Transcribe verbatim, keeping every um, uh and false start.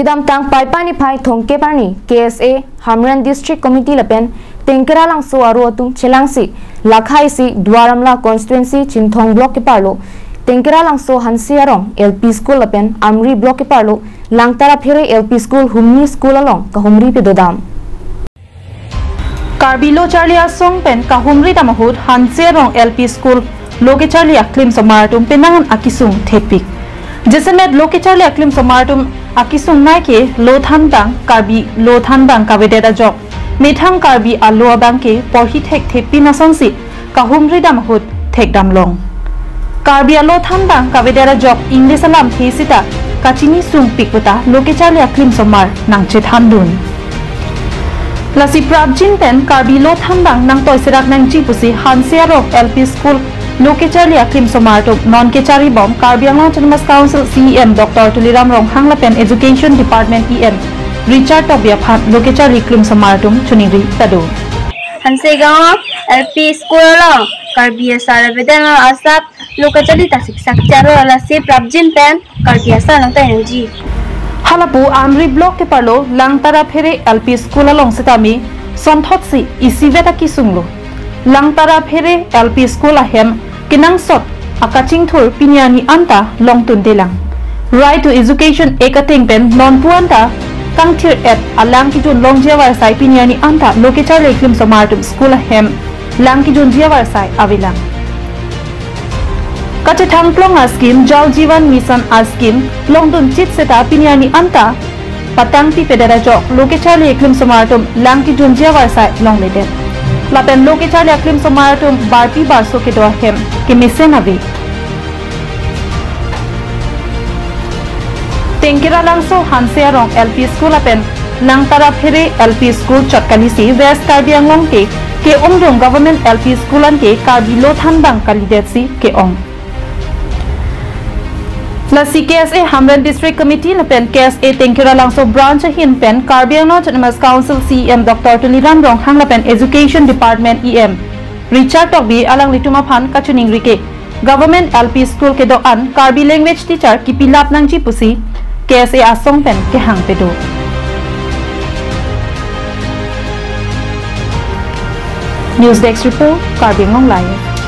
Kedamtang Paipai niphai thomkep arni K S A Hamren District Committee lapen Tengkera Langso aro atum chelangsi lakhaisi Duar Amla constituency Chinthong block keparlo Tengkera Langso Hanse Arong L P school lapen Amri block keparlo Langtara Phere L P school humni school along kahumri pedodam. Karbi lo charli asong pen kahumri dam ahut Hanse Arong L P school lo kecharli aklim somar atum penang an akisung thepik. Jasemet lo kecharli aklim somar atum akisung nai ke lo thanbang, Karbi lo thanbang kavedet ajok methang Karbi alo abang ke porhi thek thepin asonsi kahumri dam ahut thekdam long. Karbi alo thanbang kavedet ajok English alamthe sita kachini sungpik puta lo kecharli aklim somar nangchethandun. Lasi prapjin pen Karbi lo thanbang nangtoi serak nangji pusi Hanse Arong L P school lo kecharli aklim somar atum non kecharli bom Karbi Anglong Autonomous Council C E M Doctor Tuliram Ronghang lapen Education Department E M Richard Tokbi aphan lo kecharli aklim somar atum choningri tado. Hanse Arong L P school along Karbi asar avedetlo asap lo kecharli ta siksak charo, lasi prapjin pen Karbi asar nangtoi nangji. Halapu Amri block keparlo Langtara Phere L P school along sitame sonthotsi isivet akisunglo. Langtara Phere L P school ahem kenangsot akachingthur pini arni anta longdundelang. Right to Education Act ateng pen nonpu anta kangthir-et alang kejun longji avarsai pini arni anta lo kecharli aklim somar atum school ahem lang kejunji avarsai avelang. Kachethang plong a-scheme, Jal Jeevan Mission a-scheme longdun chit seta pini arni anta patangpi pedet ajok lo kecharli aklim somar atum lang kejunji avarsai longledet. Lapen lo kecharli aklim somar atum barpi barso kedo ahem kemesen ave. Tengkera Langso Hanse Arong L P school lapen Langtara Phere L P school chot kalisi West Karbi Anglong ke ke-ongdung Government L P school an ke Karbi lo thanbang kalidetsi ke-ong. Lasi K S A Hamren District Committee lapen K S A Tengkera Langso Branch ahin pen Karbi Anglong Autonomous Council C E M Doctor Tuliram Ronghang lapen Education Department E M Richard Tokbi alanglitum aphan kachoningri ke Government L P school kedo-an Karbi language teacher kipilap nangji pusi K S A asong pen kehang pedo. News Desk Report, Karbi Anglong Live.